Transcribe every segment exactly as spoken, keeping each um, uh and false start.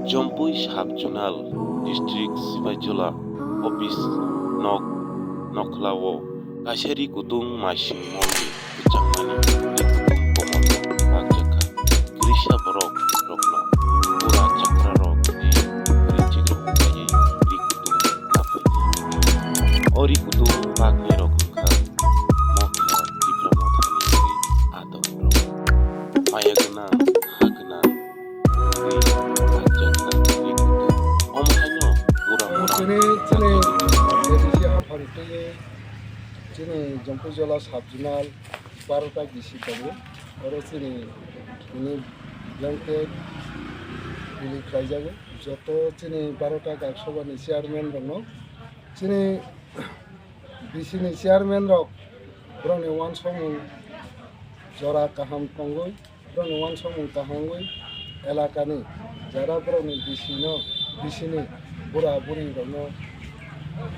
Jompui Sub Zonal District Sipaijala Office nok nokhlao kaisa ri kutung maising molni kwchangmani ri kutung komono bakjakha. Kwrwisa borok rokno bura chakrarok tei ri chikrok khlaiwi ri kutung naphai. O ri kutung bakni rok wngkha Motha, Tipra Mothani ri adongrok. Maya gwnang, ha gwnang, Omo haino ura mura. Chini, chini, A D C haphang twi chini Jompui Jola Sub Zonal barota B C tongo. Oro chini, chini blanket bili khlaijago. Joto chini barota gak sobani chairman rokno, chini B C ni chairman rok borokni uansukmung jora kaham tongwi, borokni uansukmung kaham wngwi elakani jara borokni B C no, B C ni bura buri rokno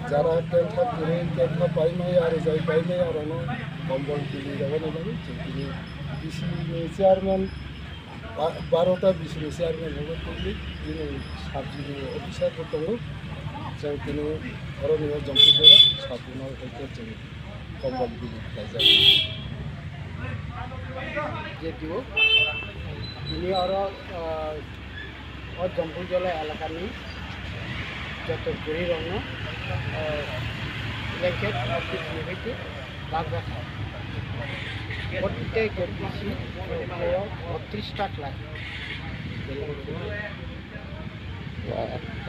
jara kentha kwrwi, kentha paimaya, rwjai paimaya rokno kombol bili rwbani bagwi chwng tini B C ni chairman Ba-, barota B C ni chairman hwnwi tubli, bini sub-division officer bo tongo. Chwng tini oroni o Jompui Jola sub-division hai khe chwng kombol bili khlaijak. J P O, tini oro, ah, o Jompui Jola elakani joto kwrwi rokno, ah, blanket office ni baiti Bakjakha. Protek bisi o botris ta khlai.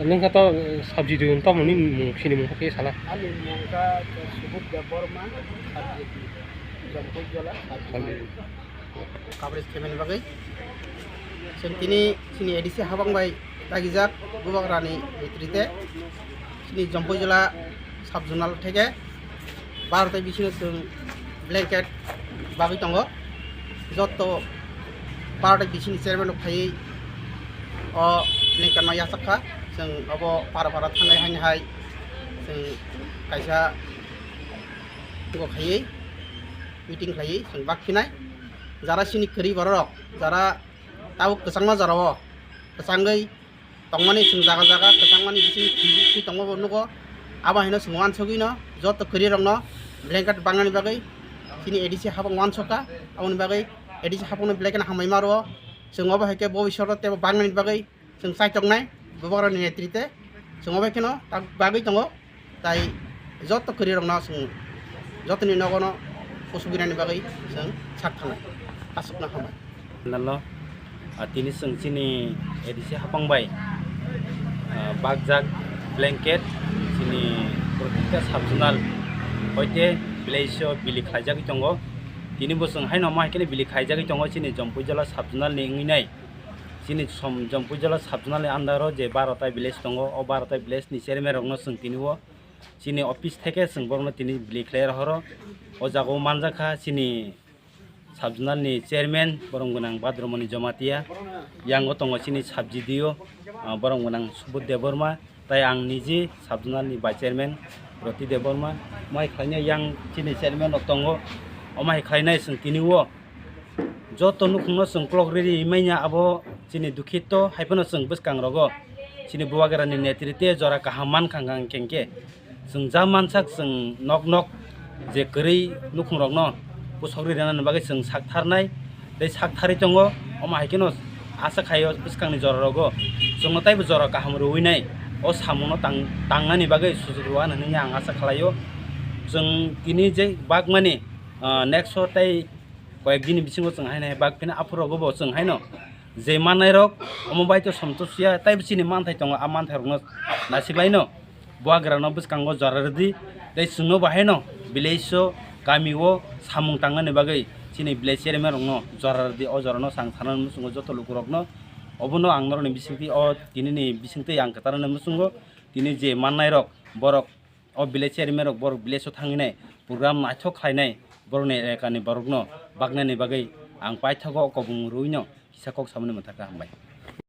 Nung kha to sabji dun to muni mung sini mung khe sala. Ani mung kha Subudh Debbarma, sabji dun. Jompui Jola, sabji dun. Coverage khaimani bagwi. Chwng tini chini A D C habang bai dagijak, Bubagrani netrite. Chini Jompui Jola sub-zonal theke barota bisino chwng blanket bagwi tongo. Jotto barota bisini chairman rok phaiwi o blanket no yachak kha. Chwng obo para para thangnai haini hai chwng kaisa go khaiwi meeting khlaiwi chwng bak phinai. Jara chini kwrwi borok rok, jara tabuk kwchangma jora o kwchangwi tongmani, chwng jaga jaga kwchangmani bising thwi thwi tongma bo nugo. Abo haino chwng uansugwi no joto kwrwi rokno blanket bangnani bagwi chini A D C habang uansukha. Aboni bagwi A D C habangno belai kheno hambai ma rwo. Chwng obo hai khe bobishoto teibo bangnani bagwi chwng chaitok nai Bubagrani netrite. Chwng obo hai kheno tak bagwi tongo. Tai joto kwrwi rokno chwng jotoni nogono kusugwinani bagwi chwng sak thangnai. Aswkno hambai. Nalo, ah, tini chwng chini A D C hapang bai, ah, bakjak blanket chini protikta sub-zonal hoite village o bili khlaijagwi tongo. Tini bo chwng haino omo hai kheno bili khlaijagwi tongo chini Jompui Jola sub-zonal ni wngwi nai. Chini som-, Jompui Jola sub-zonal ni under o je barota village tongo, o barota village ni chairman rokno chwng tini o chini office theke chwng borokno tini bili khlai rohoro. O jaga o manjakha chini sub-zonal ni chairman, borom gwnang Badromani Jamatia. Yang o tongo chini sub-G D O, ah, borom gwnang Subodh Debbarma. Tai ang niji sub-zonal ni vice chairman Roti Debbarma. Omo hai khlainai yang chini chairman rok tongo. Omo hai khlainai chwng tini o joto nukhungno chwng kwlok riri manya abo chini dukhito, hai phano chwng bwskang rogo chini Bubagrani netrite jora kaham mankha hwnkha hwnkhe chwng ja mansak chwng nok nok je kwrwi nukhung rokno pusok ri rwnani bagwi chwng sak tharnai tei sak tharwi tongo. Omo hai kheno asa khaio bwskangni jora rogo chwngno taibo jora kaham rwui nai, o samungno tang-, tangnani bagwi sujuk rwani hwnwi ang asa khlaio. Chwng tini je bakmani, ah, next o tei koyek dini bisingo chwng haino hai bak phina aphuru rogo bo chwng haino je mannairok omo bai to somtosya tei chini manthai tongo, a manthairokno naisiklaino bubagrano bwskango jora rwdi tei chwngno bo haino village o, kami o samung tangnani bagwi chini village chairman rokno jora rwdi. O jorano chwng sanani muchungo joto lukurokno obono ang norokni bisingtwi o tinini bisingtwi ang kwcharnani muchungo tini je mannairok borok o village chairman rok borok village o thangwi nai program naithok khlainai borokni elakani borokno baknani bagwi ang paithago o kobong rwino kisa kok samani mwthakha, hambai.